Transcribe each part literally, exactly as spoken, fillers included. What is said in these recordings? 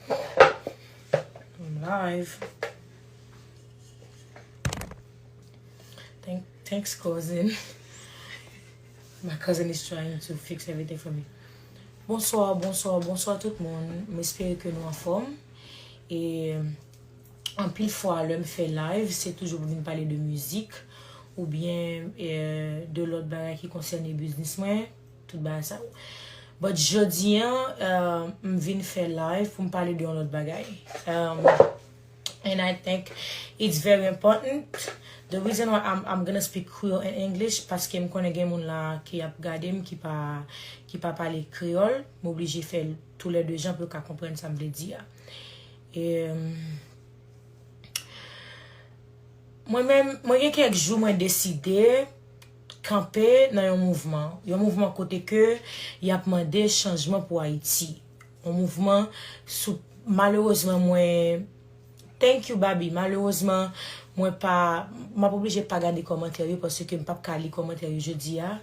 I'm live. Thank, thanks, cousin. My cousin is trying to fix everything for me. Bonswa, bonswa, bonswa tout moun. M espere ke nou anfòm. E anpil fwa, lè m fè live, se toujou pou vin pale de mizik oubyen eh, de lòt bagay ki konsène biznis mwen, tout bagay sa yo. But jodi an, eh, m vin fè live pou m pale de yon lòt bagay. Um, and I think it's very important. The reason why I'm, I'm gonna speak Creole and English, paske m konnen gen moun la ki ap gade m ki pa, ki pa pale kreyòl, m oblije fè tou lè de jan pou yo ka konprann sa m vle di a. E, um, mwen menm, mwen gen kèk jou mwen deside kanpe nan yon mouvman. Yon mouvman kote ke y ap mande chanjman pou Ayiti. Yon mouvman sou, malerezman mwen, thank you Babi, malerezman mwen pa, m ap oblije pa gade kòmantè yo paske m p ap ka li kòmantè yo jodi a.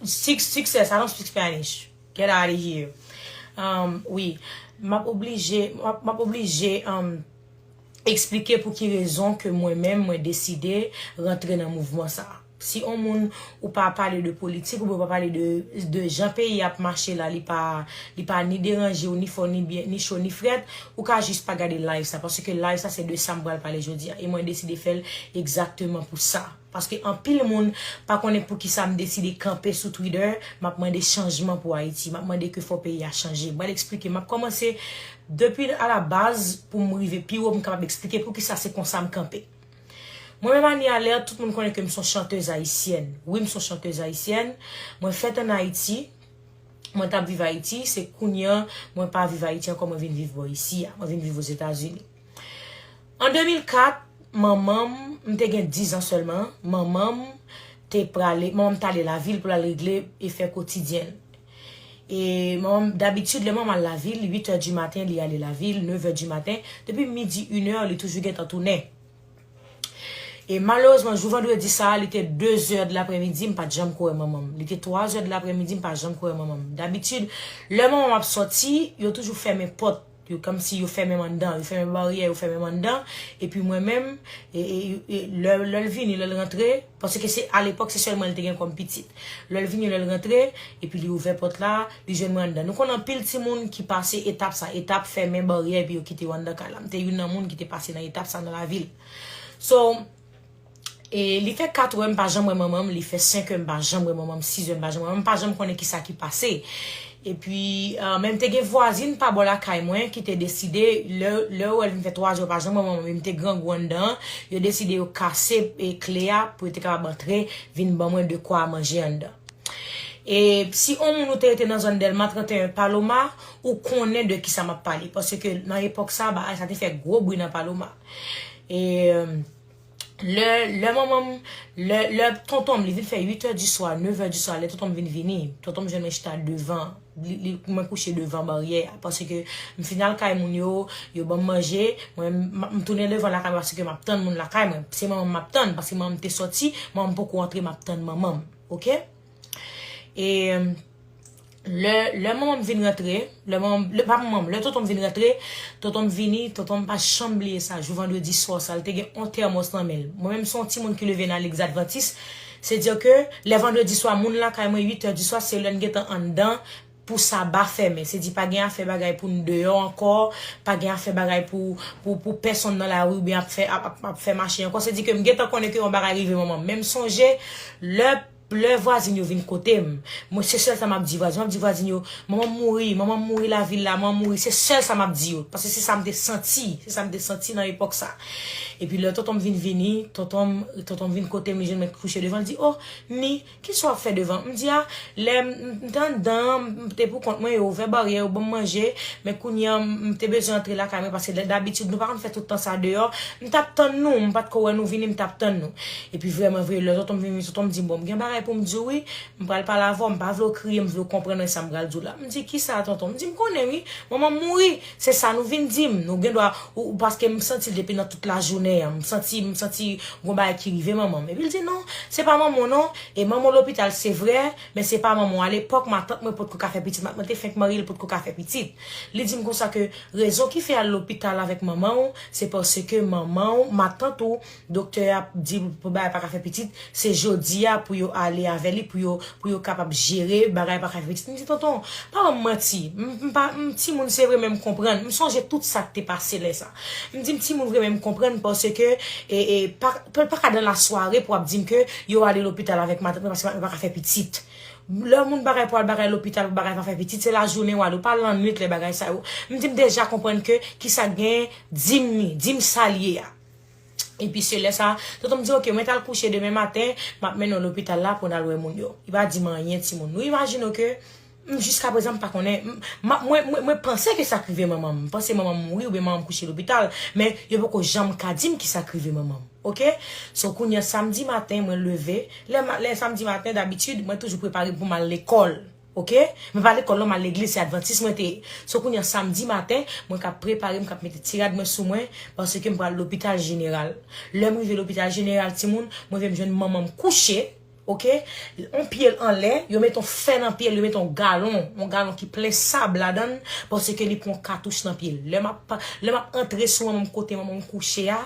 Six, success, I don't speak Spanish. Get out of here. Um, wi, m ap oblije, m ap, m ap oblije um, eksplike pou ki rezon ke mwen menm mwen deside rantre nan mouvman sa. Si on moun ou pa pale de politik, ou pa pale de, de jan peyi ap mache la, li pa, li pa ni deranje ou, ni fò, ni byen, ni cho, ni frèt, ou ka jis pa gade live sa. Paske live sa se de sa m pral pale jodi a. E mwen deside fè l egzakteman pou sa. Paske anpil moun pa konnen poukisa m deside kanpe sou Twitter, m ap mande chanjman pou Ayiti, m ap mande ke fò peyi a chanje. M pral eksplike, m ap kòmanse depi a la baz pou m rive pi wo, m kapab eksplike poukisa se konsa m kanpe. Mwen menm Annie Allaire, tout moun konnen ke m se yon chantèz ayisyèn. Wi, m se yon chantèz ayisyèn. Mwen fèt ann Ayiti. Mwen t ap viv Ayiti, se kounye a mwen pa viv Ayiti ankò, mwen vin viv bò isi a. Mwen vin viv Ozetazini. An de mil kat, manman m, m te gen diz an sèlman, manman m te prale, manman m t ale lavil pou l al regle efè kotidyen l. E manman m, dabitid, lè manman m al lavil, uit è di maten, li ale lavil, nèf è di maten, depi midi, inè, li toujou gentan tounen. E malerezman, jou vandredi sa a, li te de zè de lapremidi, m pa t janm ko wè manman m. Li te twa zè de lapremidi, m pa janm ko wè manman m. Dabitid, lè manman m ap sòti, yo toujou fèmen pòt. Yo kòmsi yo fèmen m anndan, yo fèmen baryè, yo fèmen m anndan. Epi mwen menm, e, e, e, lè, lè l vini, lè l rantre, paske se, alepòk, se sèl mwen li te gen kòm pitit. Lè l vini, lè l rantre, epi li ouvè pòt la, li jwenn mwen anndan. Nou konn anpil timoun ki pase etap sa, etap fèmen baryè, epi yo kite yo anndan kay la. M te youn nan moun ki te pase nan etap sa nan lavil. So, e li fè kat è m pa janm wè manman m, li fè senk è m pa janm wè manman m, sis è m pa janm wè manman m, m pa janm konnen kisa ki pase. Epi, eh, men m te gen vwazin pa bò lakay mwen ki te deside, lè, lè yo wè l vin fè twa zè yo pa janm wè manman m, e m te grangou anndan, yo deside yo kase, e, kle a pou yo te kapab antre, vin ban mwen dekwa manje anndan. E si on moun ou te rete nan zòn Dèlma trannteyen Paloma, ou konnen de kisa m ap pale. Paske nan epòk sa, bagay sa te fè gwo bri nan Paloma. E, lè, lè manman m, lè, lè tonton m, li vin fè uit è di swa, nèf è di swa, lè tonton m vin vini, tonton m jwenn mwen chita devan, li, li, mwen kouche devan baryè a, paske m fin al kay moun yo, yo ban m manje, mwen, m, m tounen devan lakay mwen paske m ap tann moun lakay mwen. Se manman m m ap tann, paske manman m te sòti, manman m poko antre, m ap tann manman m, oke? E lè, lè manman m vin rantre, lè manman, lè, pa manman m, lè tonton m vin rantre, tonton m vini, tonton m pa janm bliye sa, jou vandredi swa sa, l te gen on tèmòs nan men l. Mwen menm se yon timoun ki leve nan legliz advantis, se di ke lè vandredi swa, moun lakay mwen, uit è di swa, se lè n gentan anndan pou saba fèmen. Se di pa gen afè bagay pou n deyò ankò, pa gen afè bagay pou, pou, pou pèsonn nan lari oubyen ap fè, ap, ap, ap fè mache ankò. Se di ke m gentan konnen ke yon bagay rive manman m. Men m sonje, lè lè vwazin yo vin kote m, mwen se sèl sa m ap di vwazin, m ap di vwazin yo, manman m mouri, manman m mouri lavil la, manman m mouri, se sèl sa m ap di yo, paske se sa m te santi, se sa m te santi nan epòk sa. Epi lè tonton m vin vini, tonton m, tonton m vin kote m, li jwenn mwen kouche devan, li di, "O, Ni, kisa w ap fè devan?" M di, "A, lè m, m, m te anndan, m te pou kont mwen, yo ouvè baryè, yo ban m manje, men kounye a, m, m te bezwen antre lakay mwen, paske dabitid nou pa konn fè tout tan sa deyò, m t ap tann nou, m pa t ko wè nou vini, m t ap tann nou." Epi vrèman vre, lè tonton m vin, tonton m di m, "Bon, m gen bagay pou m di w, wi. M pral pale avè w, m pa vle w kriye, m vle w konprann sa m pral di w la." M di, "Kisa, tonton?" M di, "M konnen, wi. Manman m mouri. Se sa nou vin di m. Nou gen dwa, ou, ou, paske m santi l depi nan tout lajounen." Nè an, m santi, m santi gon bagay ki rive manman m. Epi l di, "Non, se pa manman w non. E manman w lopital, se vre, men se pa manman w." Alepòk, matant mwen potko ka fè pitit. Matant mwen te fenk marye, li potko ka fè pitit. Li di m konsa ke rezon ki fè al lopital avèk manman w, se paske manman w, matant ou, doktè a di pou bagay pa ka fè pitit, se jodi a pou yo ale avè li, pou yo, pou yo kapab jere, bagay pa ka fè pitit. M di, "Tonton, pa ban m manti. M, m pa, m timoun se vre, men m konprann." M sonje tout sa k te pase lè sa. M di, "M timoun vre, men m konprann paske, e, e, pa, pa, pa ka nan lasware pou ap di m ke yo ale lopital avèk matant mwen paske matant mwen pa ka fè pitit." Lè moun bagay pou al bagay lopital, pou bagay pa fè pitit, se lajounen w ale, ou pa lannwit lè bagay sa yo. M di, "M deja konprann ke kisa gen, di m li, di m sa l ye a." Epi se lè sa, tonton m di, "Oke, mwen t al kouche demen maten, m ap mennen w lopital la pou n al wè moun yo." Li pa di m anyen, timoun. Nou imajine w ke M, jiskaprezan, m pa konnen. M, m, mwen, mwen, mwen panse ke sa k rive manman m. M panse manman m mouri oubyen manman m kouche lopital. Men yo poko janm ka di m kisa k rive manman m. Oke? So, kounye a, samdi maten, mwen leve. Lè, ma- lè samdi maten, dabitid, mwen toujou prepare pou m al lekòl. Oke? Men pa lekòl non, m al legliz, se advantis mwen te ye. So, kounye a, samdi maten, mwen k ap prepare, m k ap mete ti rad mwen sou mwen, paske m pral lopital jeneral. Lè m rive lopital jeneral, timoun, mwen vin jwenn manman m kouche. Oke? On pye l anlè, yo met on fè nan pye l, yo met on galon, on galon ki plen sab ladan l, paske li pran katouch nan pye l. Lè m ap, lè m ap antre sou manman m kote manman m kouche a,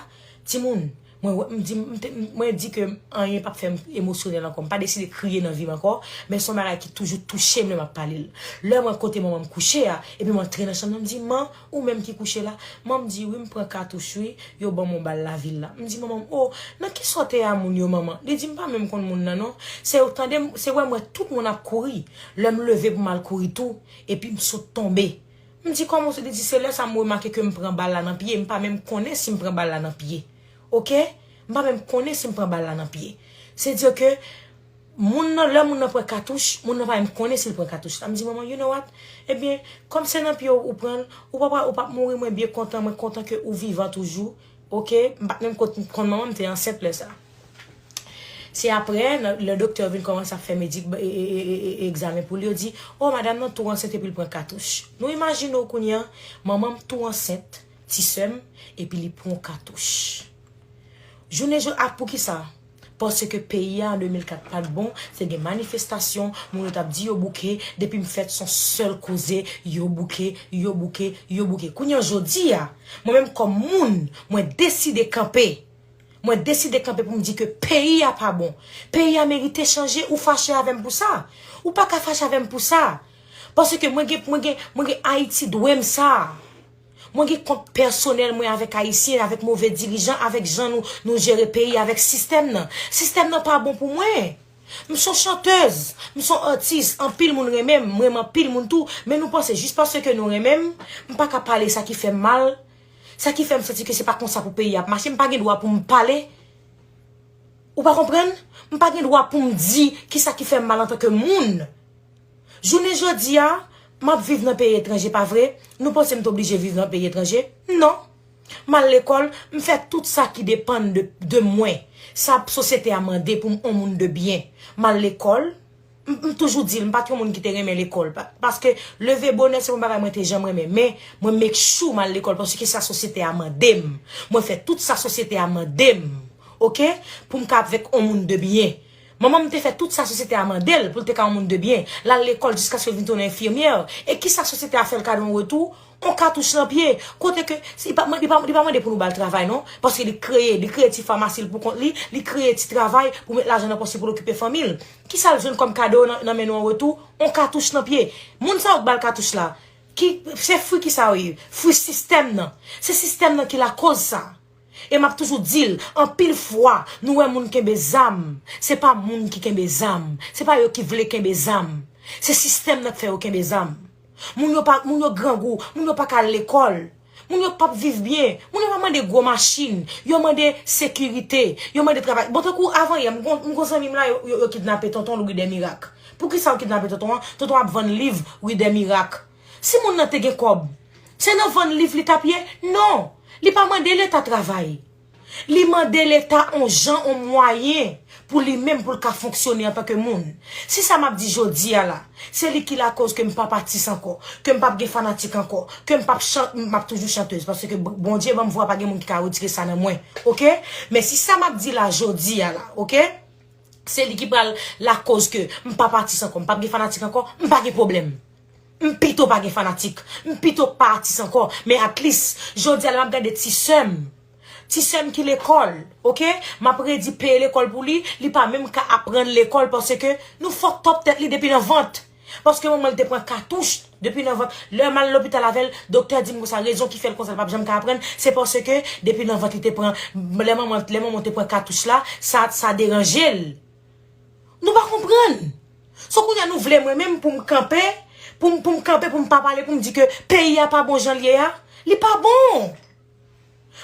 timoun, mwen wè, m di, m te- mwen di ke anyen p ap fè m emosyonèl ankò. M pa deside kriye nan vi m ankò, men se on bagay ki toujou touche m lè m ap pale l. Lè mwen kote manman m kouche a, epi m antre nan chanm nan, m di, "Man, ou menm ki kouche la?" Manman m di, "Wi, m pran katouch, wi. Yo ban m on bal lavil la." M di, "Manman m, o, nan ki sòtè a moun yo, manman?" Li di, "M pa menm konn moun nan, non. Se yo tande m, se wè m wè tout moun ap kouri. Lè m leve pou m al kouri tou, epi m sot tonbe." M di, "Kòman w se?" Li di, "Se lè sa m remake ke m pran bal la nan pye. M pa menm konnen si m pran bal la nan pye. Oke? M pa menm konnen si m pran bal la nan pye." Se di ke moun nan, lè moun nan pran katouch, moun nan pa menm konnen si l pran katouch la. M di, "Manman, you know what? Ebyen, kòm se nan pye w ou pran l, ou pa, ou p ap mouri, mwen byen kontan, mwen kontan ke ou vivan toujou." Oke? M pa t menm konn manman m te ansent lè sa. Se apre, nan- lè doktè yo vin kòmanse ap fè medik- e- e- e- e- egzamen pou li, yo di, "O, madanm nan tou ansent epi l pran katouch." Nou imajine w kounye a, manman m tou ansent, ti sè m, epi li pran katouch. Jounen jodi a, poukisa? Paske peyi a an de mil kat pa t bon, te gen manifestasyon, moun yo t ap di yo bouke, depi m fèt se on sèl koze, yo bouke, yo bouke, yo bouke. Kounye a jodi a, mwen menm kòm moun, mwen deside kanpe. Mwen deside kanpe pou m di ke peyi a pa bon. Peyi a merite chanje, ou fache avè m pou sa? Ou pa ka fache avè m pou sa. Paske mwen gen, mwen gen, mwen gen Ayiti dwe m sa. Mwen gen kont pèsonèl mwen avèk Ayisyen, avèk move dirijan, avèk jan nou, nou jere peyi, avèk sistèm nan. Sistèm nan pa bon pou mwen. M se on chantèz, m se on atis, anpil moun renmen m, m renmen anpil moun tou, men nou panse jis paske nou renmen m, m pa ka pale sa ki fè m mal, sa ki fè m santi ke se pa konsa pou peyi a ap mache, m pa gen dwa pou m pale. Ou pa konprann? M pa gen dwa pou m di kisa ki fè m mal antanke moun. Jounen jodi a, m ap viv nan peyi etranje, pa vre? Nou panse m t oblije viv nan peyi etranje? Non. M al lekòl, m fè tout sa ki depann de, de mwen. Sa sosyete a mande pou m on moun de byen. M al lekòl, m, m toujou di l, m pa t yon moun ki te renmen lekòl. Pa- Paske leve bonè se yon bagay mwen te janm renmen. Men mwen make sure m al lekòl paske sa sosyete a mande m. Mwen fè tout sa sosyete a mande m. Oke? Pou m ka avèk on moun de byen. Manman m te fè tout sa sosyete a mande l pou l te ka yon moun de byen. L al lekòl jiskaske l vin tounen enfimyè. E kisa sosyete a fè l kado an retou? On katouch nan pye. Kote ke, li pa, li pa, li pa mande pou nou ba l travay, non. Paske li kreye, li kreye ti famasi l pou kont li, li kreye ti travay pou met lajan nan pòch li pou l okipe fanmi l. Kisa l jwenn kòm kado nan, nan men nou an retou? On katouch nan pye. Moun sa yo k ba l katouch la, ki, se fwi kisa yo ye? Fwi sistèm nan. Se sistèm nan ki lakòz sa. E m ap toujou di l, anpil fwa, nou wè moun kenbe zam, se pa moun ki kenbe zam, se pa yo ki vle kenbe zam. Se sistèm nan k fè yo kenbe zam. Moun yo pa, moun yo grangou, moun yo pa ka al lekòl. Moun yo p ap viv byen, moun yo pa mande gwo machin, yo mande sekirite, yo mande travay. Bon, tankou avan yè, m gon, m gon zanmi m la, yo, yo, yo kidnape tonton l ri dè mirak. Poukisa yo kidnape tonton an? Tonton an ap vann liv ri dè mirak. Si moun nan te gen kòb, se nan vann liv li t ap ye? Non! Li pa mande Leta travay. Li mande Leta on jan, on mwayen pou li menm, pou l ka fonksyone antanke moun. Si sa m ap di jodi a la, se li ki lakoz ke m p ap atis ankò, ke m p ap gen fanatik ankò, ke m p ap chan-, m ap toujou chantèz, paske B-, Bondye ban m vwa, pa gen moun ki ka retire sa nan mwen, oke? Men si sa m ap di la jodi a la, oke? Se li ki pral lakoz ke m p ap atis ankò, m p ap gen fanatik ankò, m pa gen pwoblèm. M pito pa gen fanatik. M pito pa atis ankò. Men at least, jodi a la m ap gade ti sè m. Ti sè m ki lekòl, oke? M ap redi peye lekòl pou li, li pa menm ka aprann lekòl paske nou fucked up tèt li depi nan vant. Paske manman l te pran katouch depi nan vant. Lè m al lopital avè l, doktè di m konsa, rezon ki fè l konsa, l p ap janm ka aprann, se paske depi nan vant li te pran, lè manman, lè manman te pran katouch la, sa, sa deranje l. Nou pa konprann. So kounye a nou vle mwen menm pou m kanpe, pou m, pou m kanpe, pou m pa pale, pou m di ke peyi a pa bon jan l ye a? Li pa bon.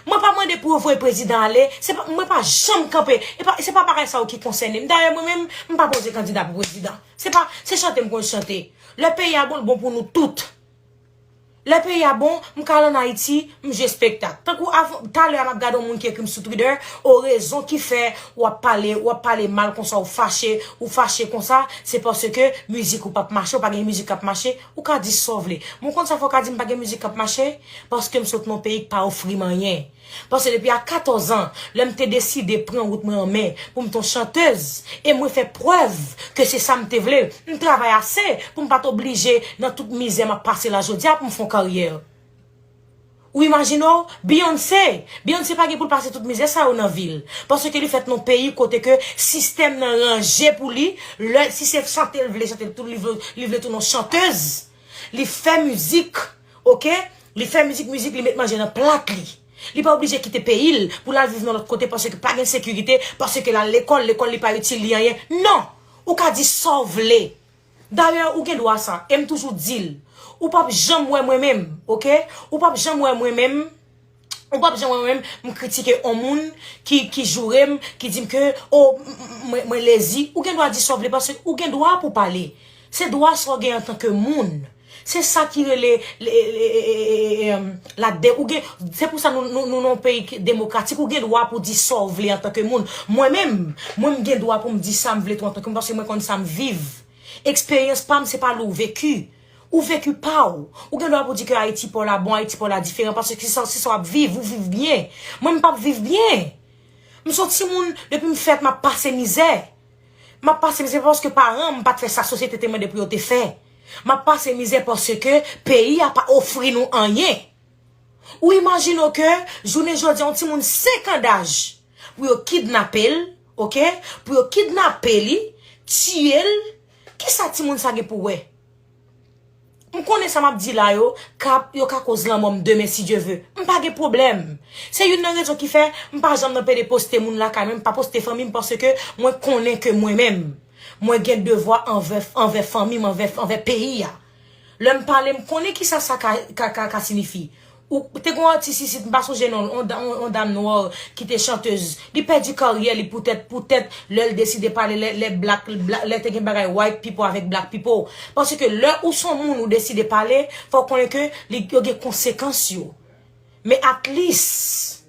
Mwen pa mande pou yo voye prezidan ale, se pa, mwen pa janm kanpe. E pa, se pa bagay sa yo ki konsène m. Dayè mwen menm, m pa poze kandida pou prezidan. Se pa, se chante m konn chante. Lè peyi a bon, l bon pou nou tout. Lè peyi a bon, m ka al ann Ayiti, m jwe espektak. Tankou avan, talè a m ap gade yon moun ki ekri m sou Twitter, o rezon ki fè w ap pale, w ap pale mal konsa, ou fache, ou fache konsa, se paske mizik ou p ap mache, ou pa gen mizik k ap mache, ou ka di sa w vle. Men w konn sa fè w ka di m pa gen mizik k ap mache? Paske m sot nan yon peyi k pa ofri m anyen. Paske depi a katòz an, lè m te deside pran wout mwen an men pou m t on chantèz, e mwen fè prèv ke se sa m te vle, m travay ase pou m pa t oblije nan tout mizè m ap pase la jodi a pou m fè on karyè. Ou imajine w, Beyoncé, Beyoncé pa gen pou l pase tout mizè sa yo nan vi l. Paske li fèt nan yon peyi kote ke sistèm nan ranje pou li, lè, si se chante l vle chante, l tou, li vle, li vle tounen yon chantèz. Li fè mizik, oke? Li fè mizik, mizik, li met manje nan plat li. Li pa oblije kite peyi l pou l al viv nan lòt kote paske pa gen sekirite, paske l al lekòl, lekòl li pa itil li anyen. Non! Ou ka di sa w vle. Dayè, ou gen dwa sa, e m toujou di l. Ou p ap janm wè mwen menm, oke? Ou p ap janm wè mwen menm. Ou p ap janm wè mwen menm, m kritike on moun ki, ki joure m, ki di m ke, o, m, m, mwen, mwen lezi. Ou gen dwa di sa w vle, paske ou gen dwa pou w pale. Se dwa sa w gen antanke moun. Se sa ki rele, le, le, e, e, e, e, em, la de-, ou gen, se pou sa nou, nou, nou nan yon peyi ki demokratik, ou gen dwa pou di sa w vle antanke moun. Mwen menm, mwen m gen dwa pou m di sa m vle tou antanke moun, paske mwen konn sa m viv. Eksperyans pa m, se pa li w veki. Ou veki pa w. Ou gen dwa pou di ke Ayiti pa w la bon, Ayiti pa w la diferan, paske se sa, se sa w ap viv, ou viv byen. Mwen, m p ap viv byen. M se yon timoun, depi m fèt, m ap pase mizè. M ap pase mizè paske paran m pa t fè sa sosyete te mande pou yo te fè. M ap pase mizè paske peyi a pa ofri nou anyen. Ou imajine w ke jounen jodi a, yon timoun senk an daj, pou yo kidnape l, oke? Pou yo kidnape li, tiye l, kisa timoun sa gen pou wè? M konnen sa m ap di la yo, ka, yo ka koz lanmò m demen si Dye ve. M pa gen pwoblèm. Se youn nan rezon ki fè m pa janm nan pede poste moun lakay mwen, m pa poste fanmi m, paske mwen konnen ke mwen menm, mwen gen devwa anvè, anvè fanmi m, anvè, anvè peyi a. Lè m pale, m konnen kisa sa ka, ka, ka, ka siyifi. Ou te gen yon atis isit, m pa sonje non l, yon da-, yon, yon dam nwa ki te chantèz. Li pèdi karyè li poutèt, poutèt lè l deside pale, lè, lè black, black, lè te gen bagay white people avèk black people. Paske lè ou se yon moun ou deside pale, fò w konnen ke li, yo gen konsekans yo. Men at least,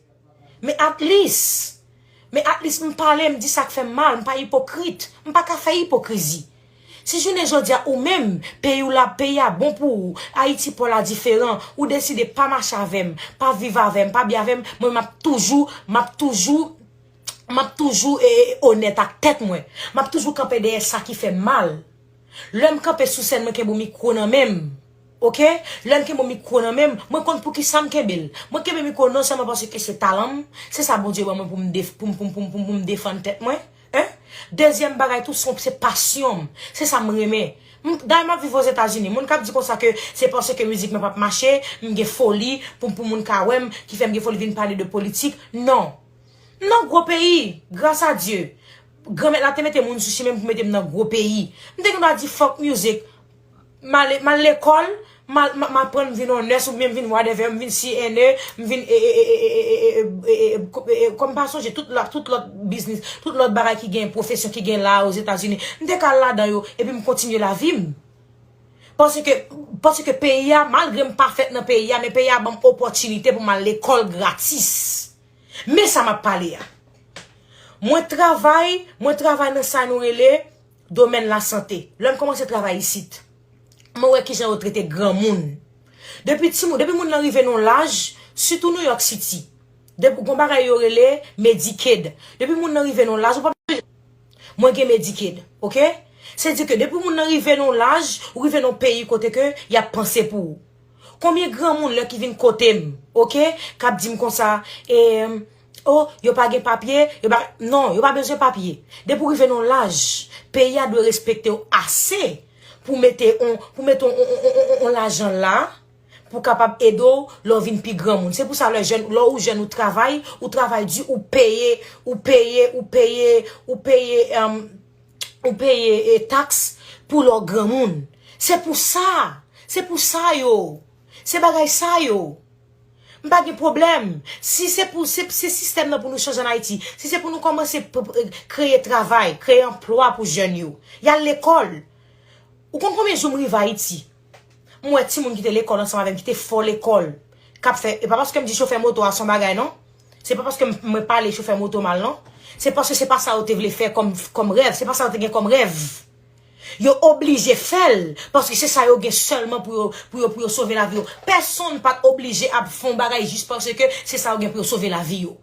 men at least, men at least m pale, m di sa k fè m mal, m pa ipokrit, m pa ka fè ipokrizi. Si jounen jodi a ou menm, peyi w la, peyi a bon pou ou, Ayiti pa w la diferan, ou deside pa mache avè m, pa viv avè m, pa byen avè m, mwen m ap toujou, m ap toujou, m ap toujou e, e, onèt ak tèt mwen. M ap toujou kanpe dèyè sa ki fè m mal. Lè m kanpe sou sèn, mwen kenbe yon mikwo nan men m. Oke? Lè m kenbe yon mikwo nan men m, mwen konn poukisa m kenbe l. Mwen kenbe mikwo non sèlman paske se talan m, se sa Bondye ban mwen pou m def-, pou m, pou m, pou m, pou m, pou m defann tèt mwen. Hein? Dezyèm bagay tou, se, se pasyon m. Se sa m renmen. M, dayè, m ap viv Ozetazini. Moun k ap di konsa ke se paske mizik mwen p ap mache, m gen foli, pou, pou moun ka wè m, ki fè m gen foli vin pale de politik. Non. M nan gwo peyi, gras a Dye. Granmèt la te mete moun sou chimen m pou mete m nan gwo peyi. M te gen dwa di fuck music. M al, m al lekòl, m al, m, m aprann, m vin yon nurse oubyen m vin whatever, m vin C N A, m vin e, e, e, kòm pa sonje tout lòt, tout lòt biznis, tout lòt bagay ki gen, pwofesyon ki gen la Ozetazini. M te ka al ladan yo epi m kontinye lavi m. Paske, paske peyi a, malgre m pa fèt nan peyi a, men peyi a ban m opòtinite pou m al lekòl gratis. Men sa m ap pale a. Mwen travay, mwen travay nan sa nou rele domèn lasante. Lè m kòmanse travay isit, mwen wè kijan yo trete granmoun. Depi timoun, depi moun nan rive nan laj, sitou New York City, depi gon bagay yo rele Medicaid. Depi moun nan rive nan laj, ou pa Mwen gen Medicaid, oke? Se di ke depi moun nan rive nan laj, ou rive nan peyi kote ke y ap panse pou ou. Konbyen granmoun lè ki vin kote m, oke, k ap di m konsa, e, oh, yo pa gen papye, yo pa, non, yo pa bezwen papye. Depi w rive nan laj, peyi a dwe respekte w ase pou mete on, pou mete on, on, on, on, on, on lajan la, pou kapab ede w lè w vin pi granmoun. Se pou sa lè jèn, lè ou jèn ou travay, ou travay di, ou peye, ou peye, ou peye, ou peye, um, ou peye e, taks pou lè w granmoun. Se pou sa. Se pou sa yo. Se bagay sa yo. M pa gen pwoblèm. Si se pou se, se sistèm nan pou nou chanje an Ayiti, si se pou nou kòmanse p- p- kreye travay, kreye anplwa pou jèn yo, y al lekòl. Ou konn konbyen jou m rive Ayiti? M wè timoun ki te lekòl ansanm avè m, ki te fò lekòl, k ap fè, e pa paske m di chofè moto a se yon bagay non. Se pa paske m- mwen pale chofè moto mal non. Se paske se pa sa yo te vle fè kòm, kòm rèv. Se pa sa yo te gen kòm rèv. Yo oblije fè l, paske se sa yo gen sèlman pou yo, pou yo, pou yo sove lavi yo. Pèsonn pa t oblije ap fè yon bagay jis paske se sa yo gen pou yo sove lavi yo.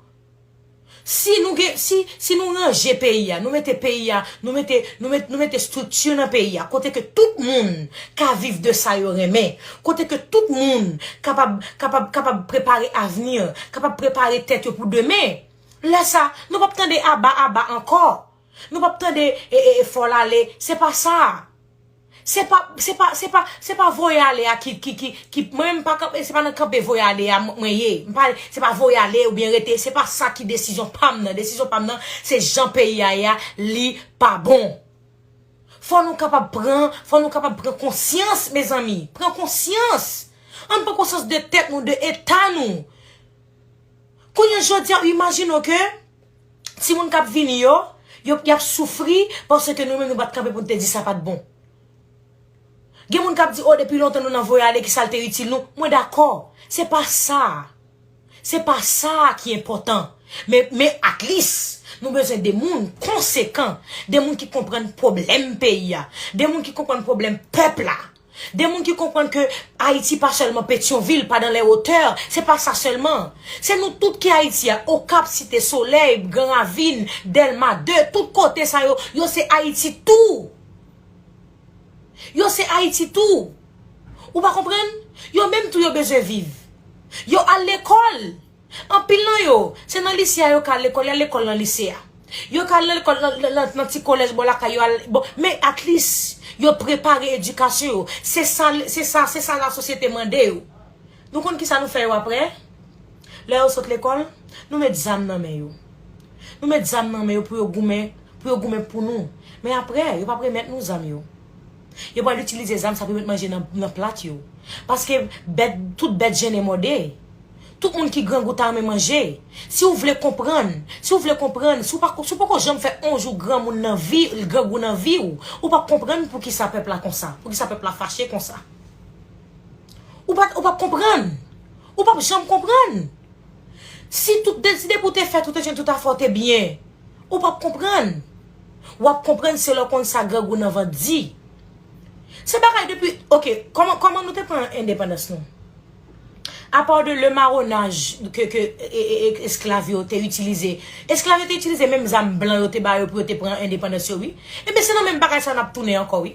Si nou gen, si, si nou ranje peyi a, nou mete peyi a, nou mete, nou met, nou mete estrikti nan peyi a, kote ke tout moun ka viv de sa yo renmen, kote ke tout moun kapab, kapab, kapab prepare avni, kapab prepare tèt yo pou demen. Lè sa, nou p ap tande aba, aba ankò. Nou p ap tande e, e, e fò l ale. Se pa sa. Se pa, se pa, se pa, se pa voye ale a ki, ki, ki, ki, mwen menm pa kanpe, se pa nan kanpe voye ale a mwen, mwen ye. M pa, se pa voye ale oubyen rete, se pa sa ki desizyon pa m nan. Desizyon pa m nan, se jan peyi a ye a, li pa bon. Fò nou kapab pran, fò nou kapab pran konsyans, mezanmi. Pran konsyans. Ann pran konsyans de tèt nou, de eta nou. Kounye a jodi a, imajine w ke timoun k ap vini yo, yo, y ap soufri paske nou menm nou pa t kanpe pou n te di sa pa t bon. Gen moun k ap di, o, depi lontan nou nan voye ale, ki sa l te itil nou? Mwen dakò. Se pa sa. Se pa sa ki enpòtan. Men, men at least, nou bezwen de moun konsekan, de moun ki konprann pwoblèm peyi a, de moun ki konprann pwoblèm pèp la. De moun ki konprann ke Ayiti pa sèlman Petyonvil, pa dans les hauteurs, se pa sa sèlman. Se nou tout ki Ayiti a, Okap, Site Solèy, Gran Ravin, Dèlma de, tout kote sa yo, yo se Ayiti tou. Yo se Ayiti tou. Ou pa konprann? Yo menm tou yo bezwen viv. Yo al lekòl. Anpil nan yo, se nan lise a yo ka al lekòl, y al lekòl nan lise a. Yo ka al nan lekòl nan, nan, nan, nan ti kolèj bò lakay yo, al, bon, men at least, yo prepare edikasyon yo. Se sa, se sa, se sa lasosyete mande yo. Nou konn kisa nou fè yo apre? Lè yo sot lekòl, nou met zam nan men yo. Nou met zam nan men yo pou yo goumen, pou yo goumen pou nou. Men apre, yo p ap remèt nou zam yo. Yo pral itilize zam sa pou yo met manje nan, nan plat yo. Paske bèt, tout bèt jennen mòde. Tout moun ki grangou ta renmen manje. Si w vle konprann, si w vle konprann, si w pa, si w poko janm fè on jou granmoun nan vi, grangou nan vi w, ou p ap konprann poukisa pèp la konsa, poukisa pèp la fache konsa. Ou pa, ou p ap konprann. Ou p ap janm konprann. Si tout de, si depi w te fèt, ou te jwenn tout afè w te byen, ou p ap konprann. W ap konprann se lè w konn sa grangou nan vant di. Se bagay depi, oke, kòman, kòman nou te pran endepandans nou? Apa de le maronnaj ke, ke e, e, e, esklav yo te itilize. Esklav yo te itilize menm zam blan yo te ba yo pou yo te pran endepandans yo, wi. Ebyen, se nan menm bagay sa n ap tounen ankò, wi.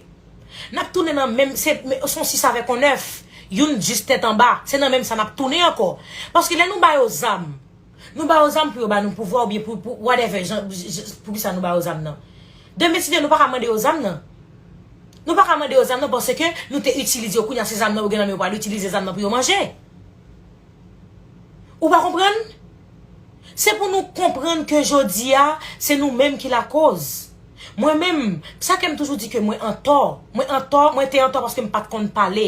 N ap tounen nan menm, se, se yon sis avèk yon nèf. Youn jis tèt anba. Se nan menm sa n ap tounen ankò. Paske lè nou ba yo zam, nou ba yo zam pou yo ba nou pouvwa oubyen pou, pou whatever, jan, j- j- poukisa nou ba yo zam nan. Demen si Dye nou pa ka mande yo zam nan. Nou pa ka mande yo zam nan paske nou te itilize yo, kounye a se zam nan yo gen nan men yo pral itilize zam nan pou yo manje. Ou pa konprann? Se pou nou konprann ke jodi a, se nou menm ki lakoz. Mwen menm, sa ke m toujou di ke mwen antò. Mwen antò, mwen te antò paske m pa t konn pale.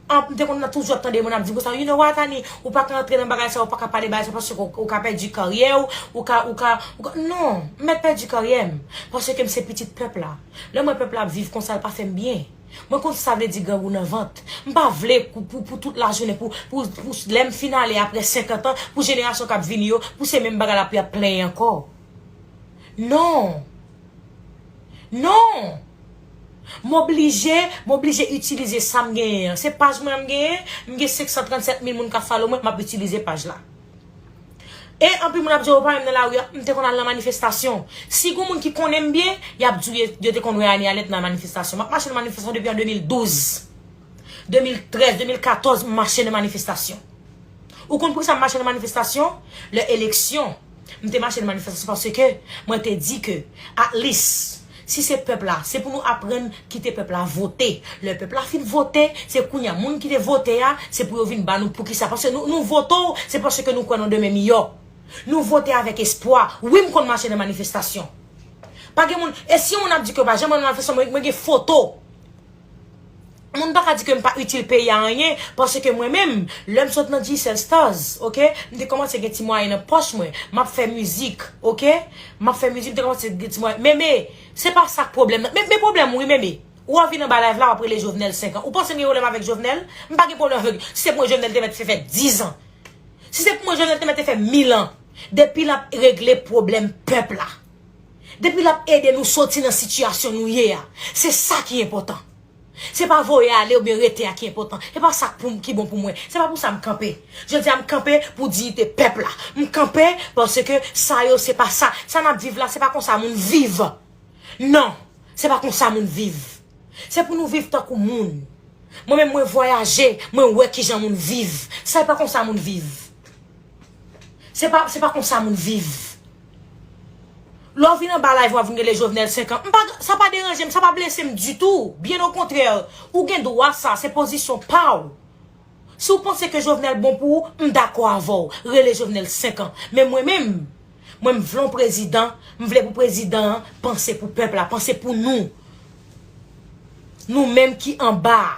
An, m te konn toujou ap tande moun ap di konsa, you know what, Annie, ou pa ka antre nan bagay sa, ou pa ka pale bagay sa, paske ou, ou ka pèdi karyè w, ou ka, ou ka, ou ka, non, m mèt pèdi karyè m, paske m se pitit pèp la. Lè m wè pèp la ap viv konsa, l pa fè m byen. Mwen konn sa vle di grangou nan vant. M pa vle pou, pou, pou tout lajounen, pou, pou, pou lè m fin ale apre senkant an, pou jenerasyon k ap vini yo, pou se menm bagay la pou y ap plenyen ankò. Non. Non. M oblije, m oblije itilize sa m genyen an. Se paj mwen an m genyen, m gen senk san trannsèt mil moun k ap follow mwen, m ap itilize paj la. E anpil moun ap di, "Ou pa menm nan lari a." M te konn al nan manifestasyon. Si gon moun ki konnen m byen, y ap di w yo, yo te konn wè Anie Alerte nan manifestasyon. M ap mache nan manifestasyon depi an de mil douz. De mil trèz, de mil katòz, m mache nan manifestasyon. Ou konn poukisa m mache nan manifestasyon? Lè eleksyon, m te mache nan manifestasyon paske mwen te di ke, at least, si se pèp la, se pou nou aprann kite pèp la vote. Lè pèp la fin vote, se kounye a moun ki te vote a, se pou yo vin ba nou poukisa. Paske nou, nou vote w, se paske nou kwè nan demen miyò. Nou vote avèk espwa. Wi, m konn mache nan manifestasyon. Pa gen moun, e si yon moun ap di ke yo pa janm al nan manifestasyon, mwen, mwen gen foto. Moun pa ka di ke m pa itil peyi a anyen, paske mwen menm, lè m sot nan Digicel Stars, oke, m te kòmanse gen ti mwayen nan pòch mwen, m ap fè mizik, oke, m ap fè mizik, m te kòmanse gen ti mwayen, Meme, se pa sa k pwoblèm nan, men, men pwoblèm ou wi, Meme, ou anvi nan ba live la, w ap rele Jovenel senk an, ou panse m gen pwoblèm avèk Jovenel? M pa gen pwoblèm avèk, si se pou mwen Jovenel te mèt fè, fè diz an, si se pou mwen Jovenel te mèt fè mil an, depi l ap regle pwoblèm pèp la, depi l ap ede nou soti nan sitiyasyon nou ye a, se sa ki enpòtan. Se pa voye ale oubyen rete a ki enpòtan. Se pa sa k pou m, ki bon pou mwen. Se pa pou sa m kanpe. Jodi a m kanpe pou diyite pèp la. M kanpe paske sa yo se pa sa. Sa n ap viv la, se pa konsa moun viv. Non, se pa konsa moun viv. Se pou nou viv tankou moun. Mwen menm mwen vwayaje, mwen wè kijan moun viv. Sa e pa konsa moun viv. Se pa, se pa konsa moun viv. Lè w vin anba live, w ap vin rele Jovenel senk an. M pa, sa pa deranje m, sa pa blese m ditou. Byen okontrè, ou gen dwa sa, se pozisyon pa w. Si w panse ke Jovenel bon pou ou, m dakò avè w. Rele Jovenel senk an. Men mwen menm, mwen m vle yon prezidan, m vle pou prezidan an panse pou pèp la, panse pou nou. Nou menm ki anba a.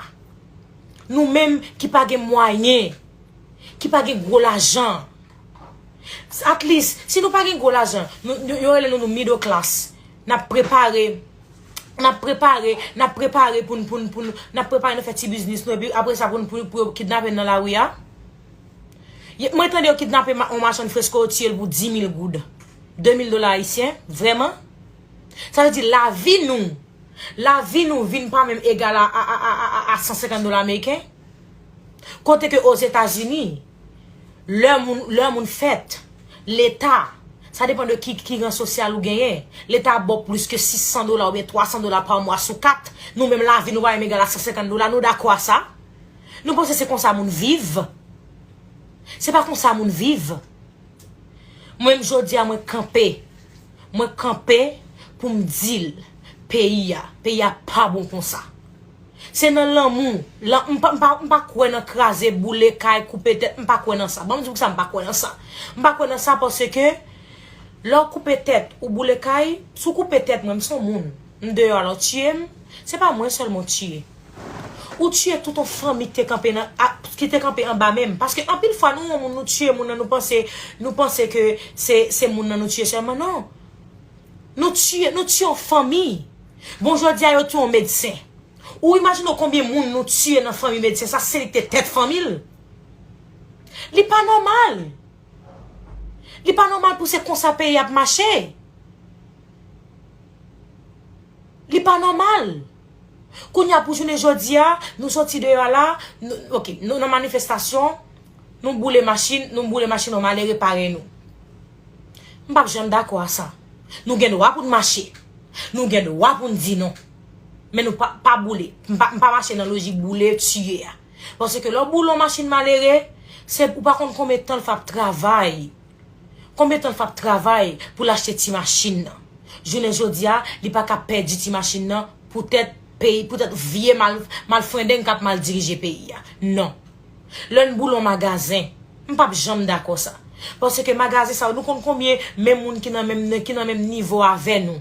Nou menm ki pa gen mwayen, ki pa gen gwo lajan. At least, si nou pa gen gwo lajan, nou, nou, yo rele nou, nou middle class. N ap prepare, n ap prepare, n ap prepare pou n, pou n, pou n, n ap prepare nou fè ti biznis nou, epi apre sa pou n, pou, pou yo kidnape n nan lari a. Ye, mwen tande yo kidnape ma, yon machann fresko, yo tiye l pou dis mil goud. De mil dola ayisyen, vrèman? Sa vle di lavi nou, lavi nou vin pa menm egal a, a, a san senkant dola ameriken. Kote ke Ozetazini, lè moun, lè moun fèt, Leta, sa depann de ki, ki ran sosyal ou genyen, Leta ap ba w plis ke sis san dola oubyen twa san dola pa mwa sou kat, nou menm lavi nou pa menm egal a san senkant dola, nou dakò a sa? Nou panse se konsa moun viv? Se pa konsa moun viv. Mwen menm jodi a mwen kanpe. Mwen kanpe pou m di l, peyi a, peyi a pa bon konsa. Se nan lanmou, lan, m pa, m pa, m pa kwè nan kraze, boule kay, koupe tèt, m pa kwè nan sa. Ban m di w poukisa m pa kwè nan sa. M pa kwè nan sa paske lè w koupe tèt, ou boule kay, si w koupe tèt mwen, m se yon moun. M deyò la, w tiye m, se pa mwen sèlman w tiye. Ou tiye tout yon fanmi ki te kanpe nan, a, ki te kanpe anba men m. Paske anpil fwa, nou wè yon moun, nou tiye moun nan, nou panse, nou panse ke se, se moun nan nou tiye sèlman. Non. Nou tiye, nou tiye yon fanmi. Bon, jodi a, yo tiye yon medsen. Ou imajine w konbyen moun nou tiye nan fanmi medsen sa, se li ki te tèt fanmi l. Li pa nòmal. Li pa nòmal pou se konsa peyi ap mache. Li pa nòmal. Kounye a pou jounen jodi a, nou soti deyò la, nou, oke, nou nan manifestasyon, nou boule machin, nou boule machin yon malere parèy nou. M p ap janm dakò a sa. Nou gen dwa pou n mache. Nou gen dwa pou n di non. Men nou pa, pa boule. M pa, m pa mache nan lojik boule, tiye a. Paske lè w boule yon machin malere, se, ou pa konn konbyen tan l f ap travay. Konbyen tan l f ap travay pou l achte ti machin nan? Jounen jodi a, li pa ka pèdi ti machin nan poutèt peyi, poutèt vye mal, malfrendeng k ap mal dirije peyi a. Non. Lè n boule yon magazen, m p ap janm dakò sa. Paske magazen sa yo, nou konn konbyen menm moun ki nan menm, ki nan menm nivo avè nou,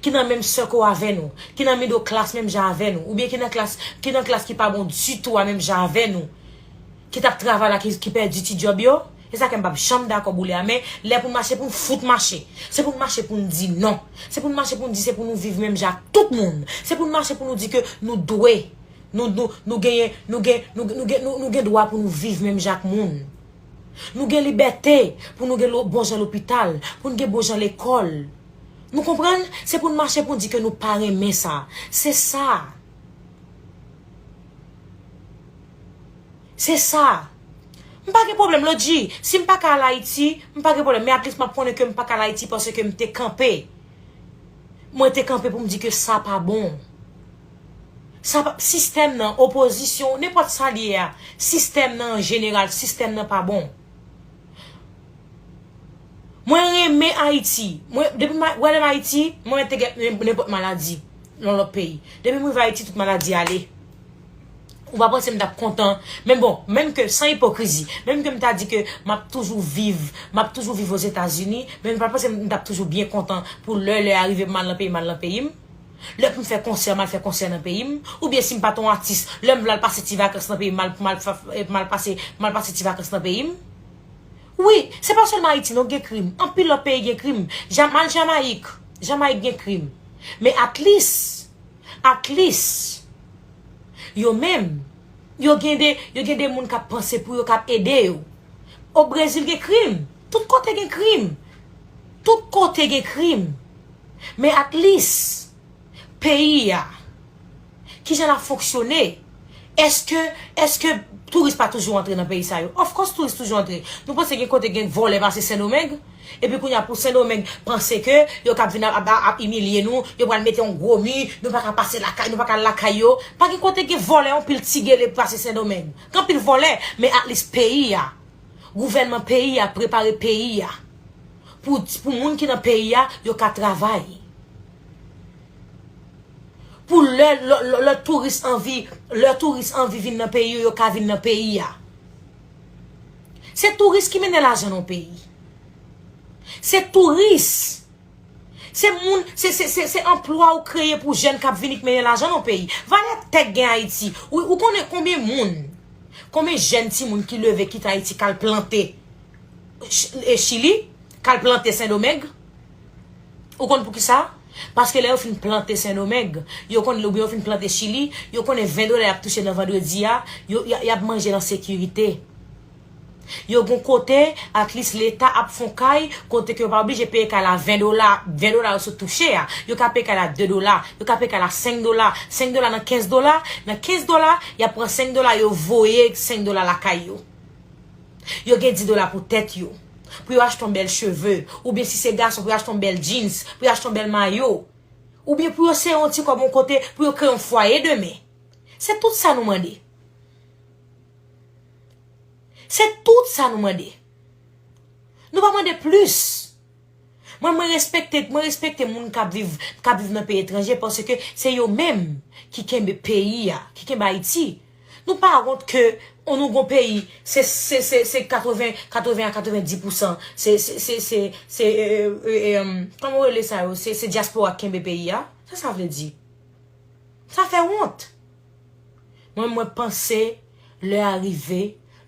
ki nan menm sèko avè nou, ki nan middle class menm jan avè nou, oubyen ki nan klas, ki nan klas ki pa bon ditou a menm jan avè nou, ki t ap travay la, ki, ki pèdi ti djòb yo? E sa ke m p ap janm dakò boule a, men lè pou n mache, pou n fout mache. Se pou n mache pou n di non. Se pou n mache pou n di se pou nou viv menm jan ak tout moun. Se pou n mache pou nou di ke nou dwe, nou, nou, nou genyen, nou gen, nou, nou gen, nou, nou gen dwa pou nou viv menm jan ak moun. Nou gen libète pou nou gen lo-, bon jan lopital, pou n gen bon jan lekòl. Nou konprann? Se pou n mache pou n di ke nou pa renmen sa. Se sa. Se sa. M pa gen pwoblèm, Lodji. Si m pa ka al Ayiti, m pa gen pwoblèm. Men at least m ap konnen ke m pa ka al Ayiti paske m te kanpe. Mwen te kanpe pou m di ke sa pa bon. Sa pa, sistèm nan, opozisyon, nenpòt sa li ye a, sistèm nan an jeneral, sistèm nan pa bon. Mwen renmen Ayiti. Mwen, depi m a-, wè lè m Ayiti, mwen te gen nen-, nenpòt maladi nan lòt peyi. Depi m rive Ayiti, tout maladi ale. Ou pa panse m t ap kontan? Men bon, menm ke, san ipokrizi, menm ke m ta di ke m ap toujou viv, m ap toujou viv Ozetazini, men m pa panse m t ap toujou byen kontan pou lè, lè a rive m al nan peyi, m al nan peyi m. Lè pou m fè konsè, m al fè konsè nan peyi m. Oubyen si m pa t on atis, lè m vle al pase ti vakans nan peyi m, m al, m al fa-, m al pase, m al pase ti vakans nan peyi m. Wi, se pa sèlman Ayiti non gen krim. Anpil lòt peyi gen krim. Ja-, m al Jamayik. Jamayik gen krim. Men at least, at least, yo menm, yo gen de, yo gen de moun k ap panse pou yo, k ap ede yo. O Brezil gen krim. Tout kote gen krim. Tout kote gen krim. Men at least, peyi a, kijan l ap fonksyone? Èske, èske touris pa toujou antre nan peyi sa yo? Of course, touris toujou antre. Nou panse gen kote gen vòlè pase Sendomeng? Epi kounye a pou Sendomeng panse ke yo k ap vin ap, ap, ap imilye nou, yo pral mete yon gwo mi, nou pa ka pase lakay, nou pa ka al lakay yo. Pa gen kote gen vòlè, yon pil ti gele pase Sendomeng. Gen anpil vòlè, men at least peyi a, gouvènman peyi a prepare peyi a. Pou, pou moun ki nan peyi a, yo ka travay. Pou lè, lè, lè, lè touris anvi, lè touris anvi vin nan peyi yo, yo ka vin nan peyi a. Se touris ki mennen lajan nan peyi. Se touris. Se moun, se, se, se, se anplwa ou kreye pou jèn k ap vini k mennen lajan nan peyi. Valè tè k gen Ayiti. Ou, ou konnen konbyen moun, konbyen jèn timoun ki leve kite Ayiti k al plante Ch-, e Chili, k al plante Sendomeng? Ou konn poukisa? Paske lè yo fin plante Sendomeng, yo konn, oubyen yo fin plante Chili, yo konnen ven dola y ap touche nan vandredi a, yo, y, y ap manje nan sekirite. Yo gon kote, at least Leta ap fè on kay, kote ke yo pa oblije peye kay la ven dola, ven dola yo sot touche a. Yo ka peye kay la de dola, yo ka peye kay la senk dola, senk dola nan kenz dola, nan kenz dola, y ap pran senk dola, yo voye senk dola lakay yo. Yo gen dis dola pou tèt yo. Pou yo achte yon bèl cheve, oubyen si se gason, pou yo achte yon bèl jeans, pou yo achte yon bèl mayo. Oubyen pou yo sere yon ti kòb yon kote, pou yo kreye yon fwaye demen. Se tout sa nou mande. Se tout sa nou mande. Nou pa mande plis. Mwen, mwen respekte, mwen respekte moun k ap viv, k ap viv nan peyi etranje, paske se yo menm ki kenbe peyi a, ki kenbe Ayiti. Nou pa wont ke, on, nou gon peyi, se, se, se, se katreven, katreven a katrevendiz pousan, se, se, se, se, se, e, e, e, e, kòman yo rele sa yo? Se, se dyaspora k kenbe peyi a. Sa sa vle di? Sa fè wont. Mwen, mwen panse lè a rive,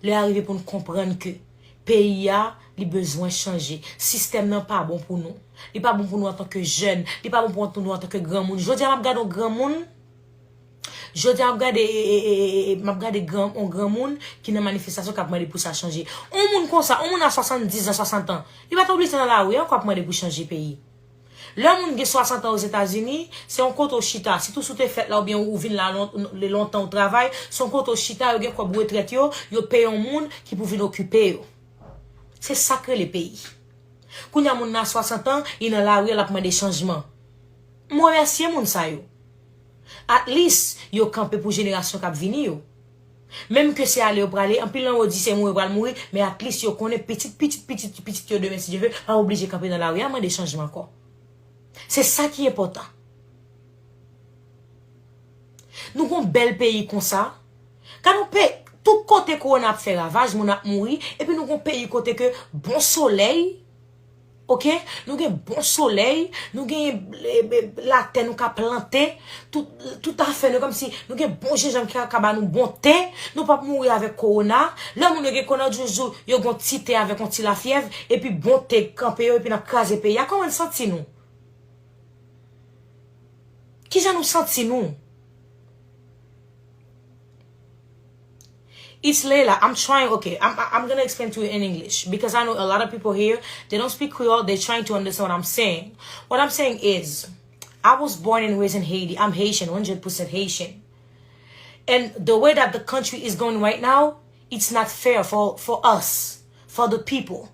lè a rive pou n konprann ke peyi a, li bezwen chanje. Sistèm nan pa bon pou nou. Li pa bon pou nou antanke jèn. Li pa bon pou nou antanke granmoun. Jodi a, m ap gade yon granmoun. Jodi a, m ap gade, e, e, e, e, m ap gade gran, yon granmoun ki nan manifestasyon k ap mande pou sa chanje. Yon moun konsa, yon moun a swasanndizan, swasant an, li pa t oblije nan lari ankò ap mande pou chanje peyi. Lè yon moun gen swasant an Ozetazini, se yon kote w chita, sitou si w te fèt la oubyen ou vin la lon-, lontan ou travay, se yon kote w chita, yo gen kòb retrèt yo, yo peye yon moun ki pou vin okipe yo. Se sa k rele peyi. Kounye a moun nan a swasant an, li nan lari a, l ap mande chanjman. M remèsye moun sa yo. At least, yo kanpe pou jenerasyon k ap vini yo. Menm ke se ale yo prale, anpil nan yo di se mouri yo pral mouri, men at least yo konnen pitit, pitit, pitit, pitit yo demen, si Dye vle, pa oblije kanpe nan lari a mande chanjman ankò. Se sa ki enpòtan. Nou gon bèl peyi konsa. Gade yon peyi, tout kote kowona ap fè ravaj, moun ap mouri, epi nou gon peyi kote ke bon solèy, oke? Nou gen bon solèy, nou gen, e, e, latè nou ka plante, tout, tout afè nou, kòmsi nou gen bon jenjanm ki ka, ka ba nou bon te, nou p ap mouri avèk kowona. Lè moun yo gen kowona, jou, jou, yo gon ti te avèk yon ti lafyèv, epi bon te kanpe yo, epi n ap kraze peyi a. Kòman n santi nou? Kijan nou santi nou? It's Layla. I'm trying. Okay, I'm I'm gonna explain to you in English because I know a lot of people here, they don't speak Creole. They're trying to understand what I'm saying. What I'm saying is, I was born and raised in Haiti. I'm Haitian, one hundred percent Haitian. And the way that the country is going right now, it's not fair for for us, for the people.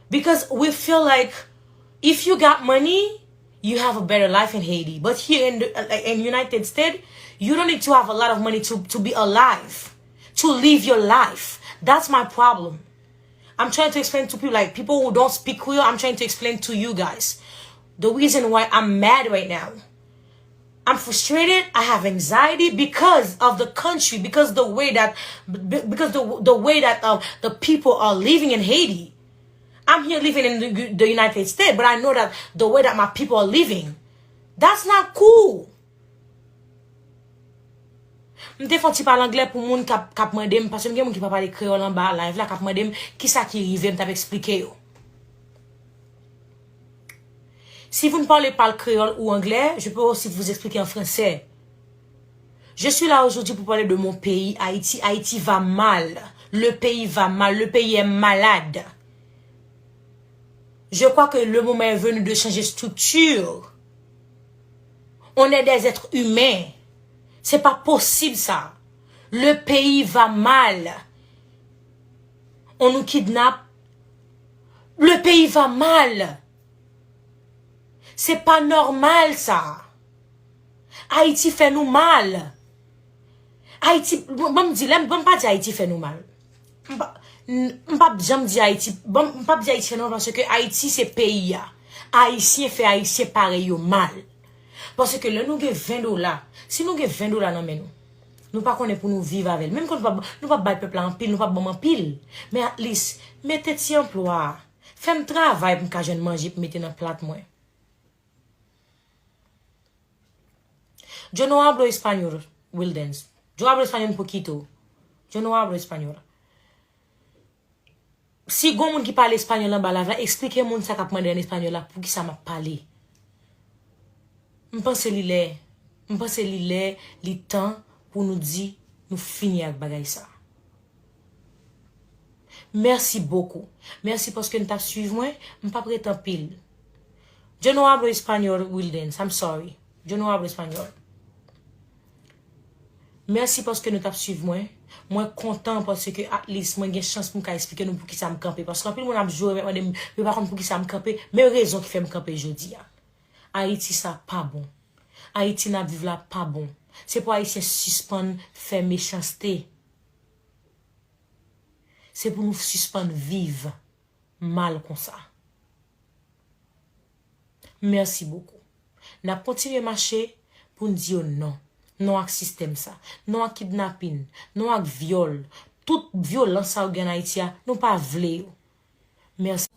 Because we feel like if you got money, you have a better life in Haiti. But here in the uh, in United States, you don't need to have a lot of money to to be alive, to live your life. That's my problem. I'm trying to explain to people, like, people who don't speak Creole. I'm trying to explain to you guys the reason why I'm mad right now. I'm frustrated. I have anxiety because of the country, because the way that, because the the way that uh, the people are living in Haiti. I'm here living in the, the United States, but I know that the way that my people are living, that's not cool. M te fè yon ti pale anglè pou moun k ap k ap mande m, paske m gen moun ki pa pale kreyòl anba live la, k ap mande m kisa ki rive m, t ap eksplike yo. Si vous ne parlez pas le créole ou anglais, je peux aussi vous expliquer en français. Je suis là aujourd'hui pour parler de mon pays, Haïti. Haïti va mal. Le pays va mal. Le pays est malade. Je crois que le moment est venu de changer structure. On est des êtres humains. C'est pas possible ça. Le pays va mal. On nous kidnappe. Le pays va mal. Se pa nòmal sa. Ayiti fè nou mal. Ayiti, ban m di, lè m, ban m pa di Ayiti fè nou mal. M pa, m p ap janm di Ayiti, ban m, m p ap di Ayiti fè nou mal paske Ayiti se peyi a. Ayisyen fè Ayisyen parèy yo mal. Paske lè nou gen ven dola, si nou gen ven dola nan men nou, nou pa konnen pou nou viv avè l. Menm ke nou p ap, nou p ap bay pèp la anpil, nou p ap ban m anpil. Men at least, mete ti anplwa. Fè m travay pou m ka jwenn manje pou mete nan plat mwen. Yo no hablo español, Wildens. Yo hablo español un poquito. Yo no hablo español. Si gon moun ki pale espanyòl anba live la, eksplike moun sa k ap mande an espanyòl la poukisa m ap pale. M panse li lè, m panse li lè, li tan pou nou di nou fini ak bagay sa. Merci beaucoup. Merci paske nou t ap swiv mwen. M p ap ret anpil. Yo no hablo español, Wildens. I'm sorry. Yo no hablo español. Mèsi paske nou t ap swiv mwen. Mwen kontan paske at least mwen gen chans pou m ka eksplike nou poukisa m kanpe. Paske anpil moun ap joure m, ap mande m, yo pa konn poukisa m kanpe. Men rezon ki fè m kanpe jodi a. Ayiti sa pa bon. Ayiti n ap viv la pa bon. Se pou Ayisyen sispann fè mechanste. Se pou nou sispann viv mal konsa. Mèsi bokou. N ap kontinye mache pou n di yo non. Non ak sistèm sa. Non ak kidnapin. Non ak vyòl. Tout vyolans sa yo gen an Ayiti a, nou pa vle yo. Mèsi.